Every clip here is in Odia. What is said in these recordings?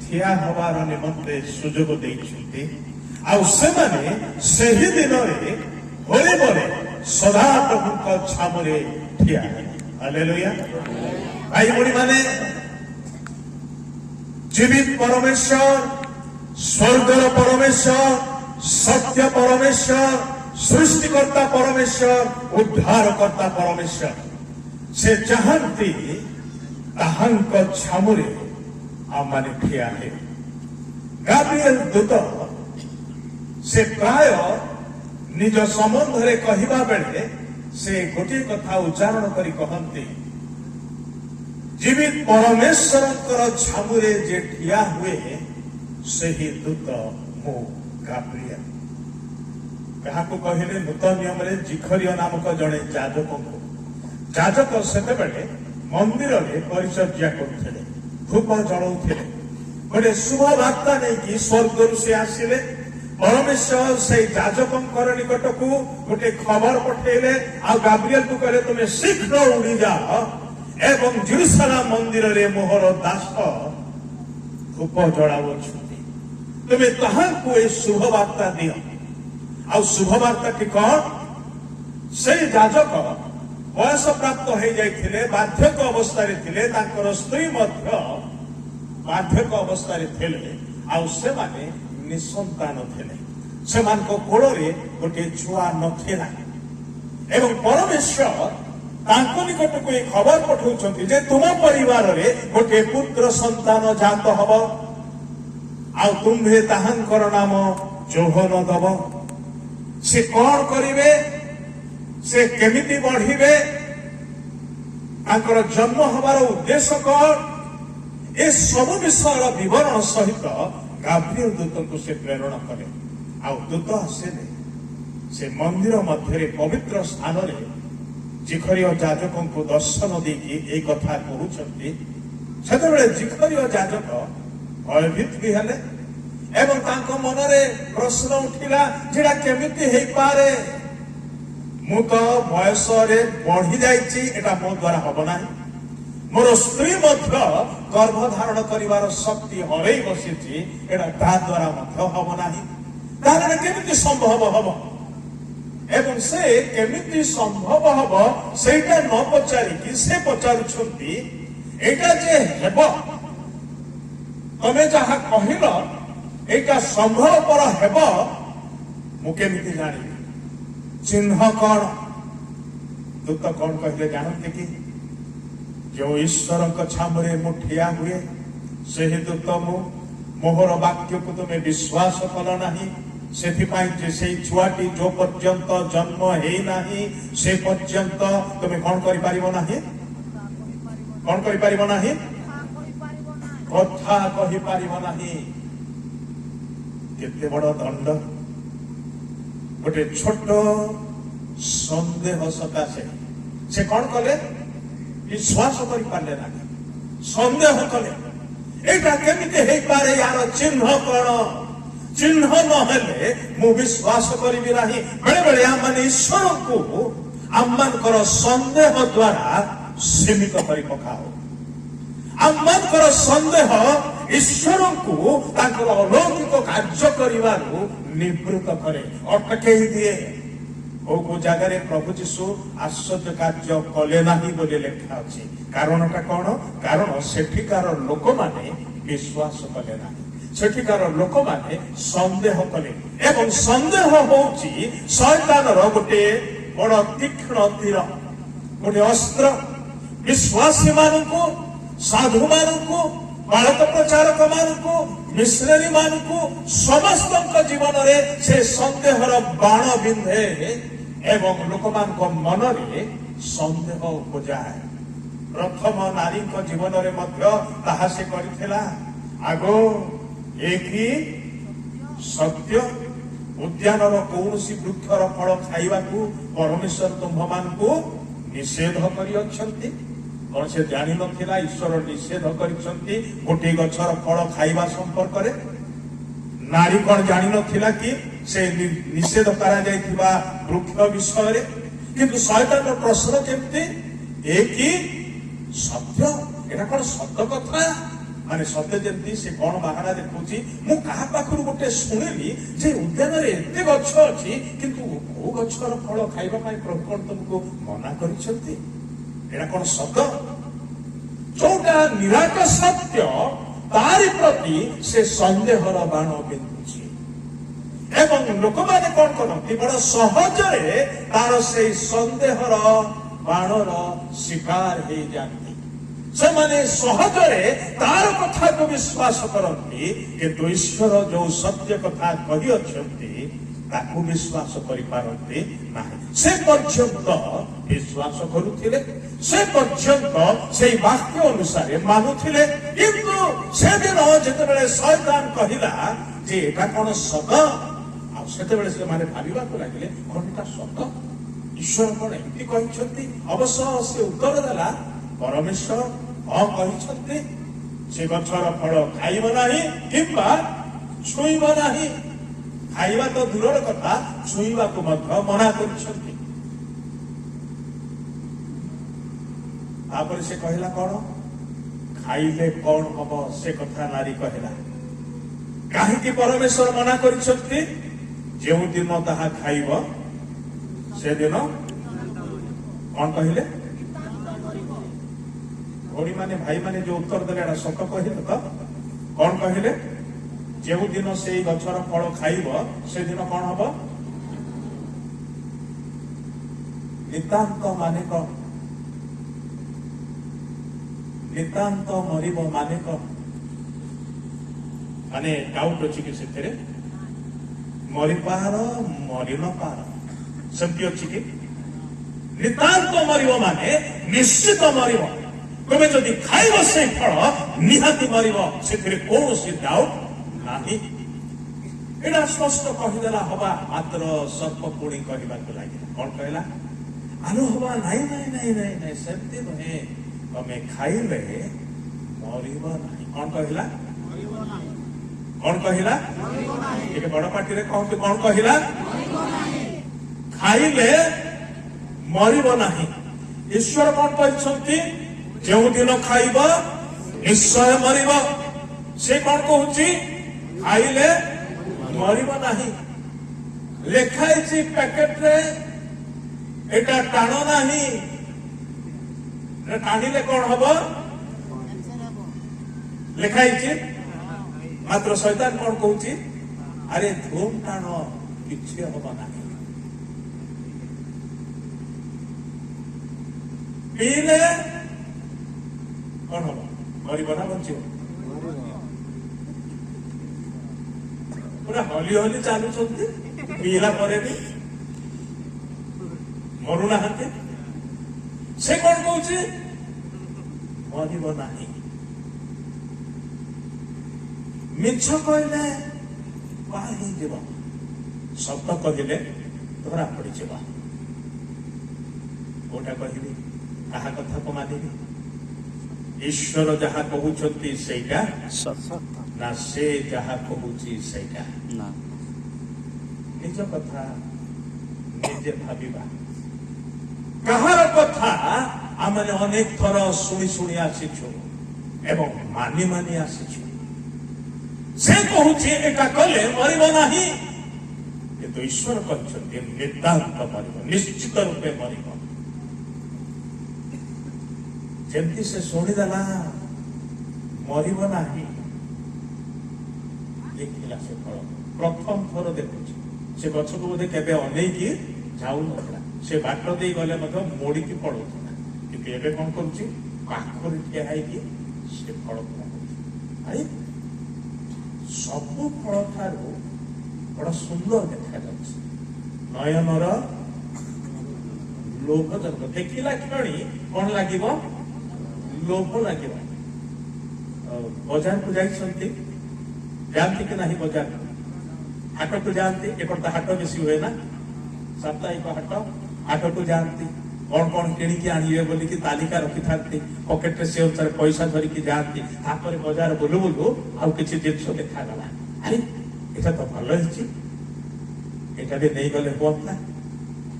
ଠିଆ ହେବାର ନିମନ୍ତେ ସୁଯୋଗ ଦେଇଛନ୍ତି। ଆଉ ସେମାନେ ସେହି ଦିନରେ ହୋରେବରେ ସଦାପ୍ରଭୁଙ୍କ ଛାମୁରେ ଠିଆ ହେଲେ। ହାଲେଲୁୟା। ଭାଇ ଭଉଣୀମାନେ, ଜୀବିତ ପରମେଶ୍ୱର, ସ୍ୱର୍ଗର ପରମେଶ୍ୱର, ସତ୍ୟ ପରମେଶ୍ୱର, ସୃଷ୍ଟିକର୍ତ୍ତା ପରମେଶ୍ୱର, ଉଦ୍ଧାରକର୍ତ୍ତା ପରମେଶ୍ୱର, ସେ ଚାହାନ୍ତି ତାହାଙ୍କ ଛାମୁରେ ଆମମାନେ ଠିଆ ହେଉ। ଗାବ୍ରିଏଲ ଦୂତ ସେ ପ୍ରାୟ ନିଜ ସମ୍ବନ୍ଧରେ କହିବା ବେଳେ ସେ ଗୋଟିଏ କଥା ଉଚ୍ଚାରଣ କରି କହନ୍ତି, ଜୀବିତ ପରମେଶ୍ୱରଙ୍କର ଛାମୁରେ ଯେ ଠିଆ ହୁଏ, ସେହି ଦୂତ ମୁଁ ଗାବ୍ରିଏଲ। କାହାକୁ କହିଲେ? ନୂତନ ନିୟମରେ ଜିଖରିୟ ନାମକ ଜଣେ ଯାଜକଙ୍କୁ। ଯାଜକ ସେତେବେଳେ ମନ୍ଦିରରେ ପରିଚର୍ଯା କରୁଥିଲେ, ଧୂପ ଜଳାଉଥିଲେ। ଗୋଟେ ଶୁଭ ବାର୍ତ୍ତା ନେଇକି ସ୍ୱର୍ଗରୁ ସେ ଆସିଲେ। ପରମେଶ୍ୱର ସେଇ ଯାଜକଙ୍କର ନିକଟକୁ ଗୋଟେ ଖବର ପଠେଇଲେ ଆଉ ଗାବ୍ରିଏଲକୁ କହିଲେ, ତୁମେ ଶୀଘ୍ର ଉଡ଼ିଯାଅ ଏବଂ ଜେରୁସାଲାମ ମନ୍ଦିରରେ ମୋହର ଦାସ ଧୂପ ଜଳାଉଅଛନ୍ତି, ତୁମେ ତାହାଙ୍କୁ ଏ ଶୁଭ ବାର୍ତ୍ତା ଦିଅ। ଆଉ ଶୁଭ ବାର୍ତ୍ତାଟି କଣ? ସେଇ ଯାଜକ ବୟସ ପ୍ରାପ୍ତ ହେଇଯାଇଥିଲେ, ବାର୍ଦ୍ଧକ୍ୟ ଅବସ୍ଥାରେ ଥିଲେ, ତାଙ୍କର ସ୍ତ୍ରୀ ମଧ୍ୟ ବାର୍ଦ୍ଧକ୍ୟ ଅବସ୍ଥାରେ ଥିଲେ ଆଉ ସେମାନେ ନିସନ୍ତାନ ଥିଲେ। ସେମାନଙ୍କ କୋଳରେ ଗୋଟିଏ ଛୁଆ ନଥିଲା ଏବଂ ପରମେଶ୍ୱର ତାଙ୍କ ନିକଟକୁ ଏ ଖବର ପଠାଉଛନ୍ତି ଯେ ତୁମ ପରିବାରରେ ଗୋଟିଏ ପୁତ୍ର ସନ୍ତାନ ଜାତ ହବ ଆଉ ତୁମ୍ଭେ ତାହାଙ୍କର ନାମ ଯୋହନ ଦବ। ସେ କଣ କରିବେ, ସେ କେମିତି ବଢିବେ, ତାଙ୍କର ଜନ୍ମ ହବାର ଉଦ୍ଦେଶ୍ୟ କଣ, ଏ ସବୁ ବିଷୟର ବିବରଣ ସହିତ ଗାବ୍ରିଏଲ ଦୂତଙ୍କୁ ସେ ପ୍ରେରଣ କଲେ। ଆଉ ଦୂତ ଆସିଲେ, ସେ ମନ୍ଦିର ମଧ୍ୟରେ ପବିତ୍ର ସ୍ଥାନରେ ଜିଖରୀୟ ଯାଜକଙ୍କୁ ଦର୍ଶନ ଦେଇକି ଏଇ କଥା କହୁଛନ୍ତି। ସେତେବେଳେ ଜିଖରୀୟ ଯାଜକ ଭୟଭୀତ ବି ହେଲେ ଏବଂ ତାଙ୍କ ମନରେ ପ୍ରଶ୍ନ ଉଠିଲା, ଯେଟା କେମିତି ହେଇପାରେ? ମୁଁ ତ ବୟସରେ ବଢି ଯାଇଛି, ଏଟା ମୋ ଦ୍ୱାରା ହବ ନାହିଁ। ମୋର ସ୍ତ୍ରୀ ମଧ୍ୟ ଗର୍ଭ ଧାରଣ କରିବାର ଶକ୍ତି ହରେଇ ବସିଛି, ଏଟା ତା ଦ୍ୱାରା ମଧ୍ୟ ହବ ନାହିଁ। ତାହେଲେ କେମିତି ସମ୍ଭବ ହବ? ଏବଂ ସେ କେମିତି ସମ୍ଭବ ହବ ସେଇଟା ନ ପଚାରିକି ସେ ପଚାରୁଛନ୍ତି, ଏଇଟା ଯେ ହେବ, ତମେ ଯାହା କହିଲ ଏଇଟା ସମ୍ଭବପର ହେବ, ମୁଁ କେମିତି ଜାଣିବି? ଚିହ୍ନ କଣ? ଦୂତ କଣ କହିଲେ ଜାଣନ୍ତି କି? ଯେଉଁ ଈଶ୍ୱରଙ୍କ ଛାମୁରେ ମୁଁ ଠିଆ ହୁଏ, ସେହି ଦୂତ ମୁଁ। ମୋହର ବାକ୍ୟକୁ ତୁମେ ବିଶ୍ୱାସ କଲ ନାହିଁ। ସେଥିପାଇଁ ଯେ ସେଇ ଛୁଆଟି ଯୋଉ ପର୍ଯ୍ୟନ୍ତ ଜନ୍ମ ହେଇନାହିଁ, ସେ ପର୍ଯ୍ୟନ୍ତ ତୁମେ କଣ କରିପାରିବ ନାହିଁ? କଣ କରିପାରିବ ନାହିଁ? କଥା କହିପାରିବ ନାହିଁ। କେତେ ବଡ ଦଣ୍ଡ ଗୋଟେ ଛୋଟ ସନ୍ଦେହ ସକାଶେ! ସେ କଣ କଲେ? ବିଶ୍ୱାସ କରିପାରିଲେ ନାହିଁ, ସନ୍ଦେହ କଲେ। ଏଇଟା କେମିତି ହେଇପାରେ? ୟାର ଚିହ୍ନ କଣ? ଚିହ୍ନ ନହେଲେ ମୁଁ ବିଶ୍ୱାସ କରିବି ନାହିଁ। ବେଳେ ବେଳେ ଆମମାନେ ଈଶ୍ୱରଙ୍କୁ ଆମମାନଙ୍କର ସନ୍ଦେହ ଦ୍ୱାରା ସୀମିତ କରି ପକାଉ। ଆମମାନଙ୍କର ସନ୍ଦେହ ଈଶ୍ୱରଙ୍କୁ ତାଙ୍କର ଅଲୌକିକ କାର୍ଯ୍ୟ କରିବାରୁ ନିବୃତ୍ତ କରେ, ଅଟକେଇ ଦିଏ। କୋଉ କୋଉ ଜାଗାରେ ପ୍ରଭୁ ଯୀଶୁ ଆଶ୍ଚର୍ଯ୍ୟ କାର୍ଯ୍ୟ କଲେ ନାହିଁ ବୋଲି ଲେଖା ଅଛି। କାରଣଟା କଣ? କାରଣ ସେଠିକାର ଲୋକମାନେ ବିଶ୍ୱାସ କଲେ ନାହିଁ, ସେଠିକାର ଲୋକମାନେ ସନ୍ଦେହ କଲେ। ଏବଂ ସନ୍ଦେହ ହଉଛି ଶୟତାନର ଗୋଟେ ବଡ ତୀକ୍ଷ୍ଣ ତୀର, ଗୋଟେ ଅସ୍ତ୍ର। ବିଶ୍ୱାସୀ ମାନଙ୍କୁ, ସାଧୁ ମାନଙ୍କୁ, ବାଳକ ପ୍ରଚାରକ ମାନଙ୍କୁ, ମିଶନାରୀ ମାନଙ୍କୁ, ସମସ୍ତଙ୍କ ଜୀବନରେ ସେ ସନ୍ଦେହର ବାଣ ବିନ୍ଧେ ଏବଂ ଲୋକମାନଙ୍କ ମନରେ ସନ୍ଦେହ ଉପଜାଏ। ପ୍ରଥମ ନାରୀଙ୍କ ଜୀବନରେ ମଧ୍ୟ ତାହା ସେ କରିଥିଲା। ଆଗୋ, ଏ କି ସତ୍ୟ? ଉଦ୍ୟାନର କୌଣସି ବୃକ୍ଷର ଫଳ ଖାଇବାକୁ ପରମେଶ୍ୱର ତୁମ୍ଭମାନଙ୍କୁ ନିଷେଧ କରିଅଛନ୍ତି? କଣ ସେ ଜାଣିନଥିଲା ଈଶ୍ୱର ନିଷେଧ କରିଛନ୍ତି ଗୋଟିଏ ଗଛର ଫଳ ଖାଇବା ସମ୍ପର୍କରେ? ନାରୀ କଣ ଜାଣିନଥିଲା କି ସେ ନିଷେଧ କରାଯାଇଥିବା ବୃକ୍ଷ ବିଷୟରେ? କିନ୍ତୁ ଶୟତାନର ପ୍ରଶ୍ନ କେମିତି? ଏ କି ସତ୍ୟ? ଏଟା କଣ ସତ କଥା? ମାନେ ସତେ ଯେମିତି ସେ କଣ ବାହାନା ଦେଖଉଛି, ମୁଁ କାହା ପାଖରୁ ଗୋଟେ ଶୁଣିଲି ଯେ ଉଦ୍ୟାନରେ ଏତେ ଗଛ ଅଛି, କିନ୍ତୁ କୋଉ ଗଛର ଫଳ ଖାଇବା ପାଇଁ ପ୍ରଭୁ କଣ ତମକୁ ମନା କରିଛନ୍ତି? ଏଇଟା କଣ ସତ? ଯୋଉଟା ନିରାଟ ସତ୍ୟ, ତାରି ପ୍ରତି ସେ ସନ୍ଦେହର ବାଣ ବିନ୍ଧୁଛି। ଏବଂ ଲୋକମାନେ କଣ କରନ୍ତି? ବଡ ସହଜରେ ତାର ସେଇ ସନ୍ଦେହର ବାଣର ଶିକାର ହେଇଯାନ୍ତି। ସେମାନେ ସହଜରେ ତାର କଥାକୁ ବିଶ୍ୱାସ କରନ୍ତି, କିନ୍ତୁ ଈଶ୍ୱର ଯୋଉ ସତ୍ୟ କଥା କହିଅଛନ୍ତି, ତାକୁ ବିଶ୍ୱାସ କରିପାରନ୍ତି ନାହିଁ। ସେ ପର୍ଯ୍ୟନ୍ତ ବିଶ୍ୱାସ କରୁଥିଲେ, ସେ ପର୍ଯ୍ୟନ୍ତ ସେଇ ବାକ୍ୟ ଅନୁସାରେ ମାନୁଥିଲେ, କିନ୍ତୁ ସେଦିନ ଯେତେବେଳେ ଶୟତାନ କହିଲା ଯେ ଏଟା କଣ ସତ, ଆଉ ସେତେବେଳେ ସେମାନେ ଭାବିବାକୁ ଲାଗିଲେ, କଣ ଏଟା ସତ? ଈଶ୍ୱର କଣ ଏମିତି କହିଛନ୍ତି? ଅବଶ୍ୟ ସେ ଉତ୍ତର ଦେଲା, ପରମେଶ୍ୱର ହଁ କହିଛନ୍ତି, ସେ ଗଛର ଫଳ ଖାଇବ ନାହିଁ କିମ୍ବା ଛୁଇଁବ ନାହିଁ। ଖାଇବା ତ ଦୂରର କଥା, ଛୁଇଁବାକୁ ମଧ୍ୟ ମନା କରିଛନ୍ତି। ତାପରେ ସେ କହିଲା କଣ? ଖାଇଲେ କଣ ହବ, ସେ କଥା ନାରୀ କହିଲା। କାହିଁକି ପରମେଶ୍ୱର ମନା କରିଛନ୍ତି? ଯେଉଁଦିନ ତାହା ଖାଇବ, ସେଦିନ କଣ କହିଲେ? ଭଉଣୀମାନେ, ଭାଇମାନେ ଯୋଉ ଉତ୍ତର ଦେଲେ, ଏଟା ସତ କହିଲେ ତ? କଣ କହିଲେ? ଯେଉଁଦିନ ସେଇ ଗଛର ଫଳ ଖାଇବ, ସେଦିନ କଣ ହବ? ନିତାନ୍ତ ମାନେ କଣ? ନିତାନ୍ତ ମରିବ ମାନେ କଣ? ମାନେ ଡାଉଟ ଅଛି କି ସେଥିରେ? ମରିପାର, ମରି ନପାର, ସେମିତି ଅଛି କି? ନିତାନ୍ତ ମରିବ ମାନେ ନିଶ୍ଚିତ ମରିବ। ତୁମେ ଯଦି ଖାଇବ ସେଇ ଫଳ, ନିହାତି ମରିବ, ସେଥିରେ କୌଣସି ଡାଉଟ ନାହିଁ। ଏଇଟା ସ୍ପଷ୍ଟ କହିଦେଲା ହବା। ମାତ୍ର ସର୍ପ ପୁଣି କହିବାକୁ ଲାଗିଲା। କଣ କହିଲା? ଆଲୋ ହବା, ନାଇଁ ନାଇଁ ନାଇଁ ନାଇଁ ନାଇଁ, ସେମିତି ନୁହେଁ, ତମେ ଖାଇଲେ ମରିବ ନାହିଁ। କଣ କହିଲା? କଣ କହିଲା? ଟିକେ ବଡ ପାଟିରେ କହନ୍ତୁ, କଣ କହିଲା? ଖାଇଲେ ମରିବ ନାହିଁ। ଈଶ୍ୱର କଣ କହିଛନ୍ତି? ଯେଉଁଦିନ ଖାଇବ, ନିଶ୍ଚୟ ମରିବ। ସେ କଣ କହୁଛି? ଖାଇଲେ ମରିବ ନାହିଁ। ଲେଖା ହେଇଛି ପ୍ୟାକେଟରେ, ଏଟା ଟାଣ ନାହିଁ, ଏଟା ଟାଣିଲେ କଣ ହବ ଲେଖା ହେଇଛି। ମାତ୍ର ଶୈତାନ କଣ କହୁଛି? ଆରେ ଧୁମ ଟାଣ, କିଛି ହବ ନାହିଁ। ପିଇଲେ କଣ ହବ? ମରିବ ନା ବଞ୍ଚିବ? ପୁରା ହଲି ହଲି ଚାଲୁଛନ୍ତି, ପିଇଲା ପରେ ବି ମରୁନାହାନ୍ତି। ସେ କଣ କହୁଛି? ମରିବ ନାହିଁ। ମିଛ କହିଲେ ବାହା ହେଇଯିବ, ସତ କହିଲେ ଧରା ପଡିଯିବ। କୋଉଟା କହିବି? କାହା କଥାକୁ ମାନିବି? ଈଶ୍ୱର ଯାହା କହୁଛନ୍ତି ସେଇଟା ସତ ନା ସେ ଯାହା କହୁଛି ସେଇଟା? ନା। ନିଜ କଥା ନିଜେ ଭାବିବା। କାହାର କଥା ଆମେ ଅନେକ ଥର ଶୁଣି ଶୁଣି ଆସିଛୁ ଏବଂ ମାନି ମାନି ଆସିଛୁ। ସେ କହୁଛି ଏଟା କଲେ ମରିବ ନାହିଁ, କିନ୍ତୁ ଈଶ୍ୱର କହିଛନ୍ତି ନିତାନ୍ତ ମରିବ, ନିଶ୍ଚିତ ରୂପେ ମରିବ। ଯେମିତି ସେ ଶୁଣିଦେଲା ମରିବ ନାହିଁ, ଦେଖିଲା ସେ ଫଳ ପ୍ରଥମ ଥର ଦେଖୁଛି। ସେ ଗଛକୁ ବୋଧେ କେବେ ଅନେଇକି ଯାଉନଥିଲା, ସେ ବାଟ ଦେଇ ଗଲେ ମଧ୍ୟ ମୋଡିକି ପଳଉଥିଲା, କିନ୍ତୁ ଏବେ କଣ କରୁଛି? ପାଖରେ ଠିଆ ହେଇକି ସେ ଫଳକୁ ନଉଛି। ଆରେ, ସବୁ ଫଳ ଠାରୁ ବଡ ସୁନ୍ଦର ଦେଖାଯାଉଛି, ନୟନର ଲୋଭଜନକ। ଦେଖିଲା କ୍ଷଣି କଣ ଲାଗିବ? ଲୋଭ ଲାଗିବ। ବଜାରକୁ ଯାଇଛନ୍ତି? ଯାଆନ୍ତି କି ନାହିଁ ବଜାର? ହାଟକୁ ଯାଆନ୍ତି? ଏପଟେ ତ ହାଟ ବେଶୀ ହୁଏ ନା, ସାପ୍ତାହିକ ହାଟ। ହାଟକୁ ଯାଆନ୍ତି, କଣ କଣ କିଣିକି ଆଣିବେ ବୋଲିକି ତାଲିକା ରଖିଥାନ୍ତି, ପକେଟରେ ସେ ଅନୁସାରେ ପଇସା ଧରିକି ଯାଆନ୍ତି। ତାପରେ ବଜାର ବୁଲୁ ବୁଲୁ ଆଉ କିଛି ଜିନିଷ ଦେଖାଗଲା, ଆରେ ଏଇଟା ତ ଭଲ ହେଇଛି, ଏଇଟା ବି ନେଇଗଲେ ହୁଅନ୍ତା,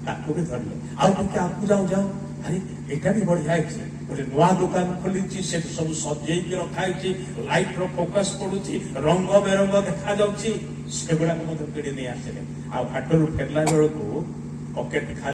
ତାକୁ ବି ଧରିଲେ। ଆଉ ଟିକେ ଆଗକୁ ଯାଉ ଯାଉ, ଆରେ ଏଇଟା ବି ବଢିଆ ହେଇଛି। ଗୋଟେ ନୂଆ ଦୋକାନ ଖୋଲିଛି, ସେଠି ସବୁ ସଜେଇକି ରଖା ହେଇଛି, ଲାଇଟ ର ଫୋକସ ପଡୁଛି, ରଙ୍ଗ ବେରଙ୍ଗ ଦେଖାଯାଉଛି, ସେଗୁଡାକ ମଧ୍ୟ କିଣି ନେଇ ଆସିଲେ। ଆଉ ହାଟରୁ ଫେରିଲା ବେଳକୁ ପକେଟ ଖାଲି।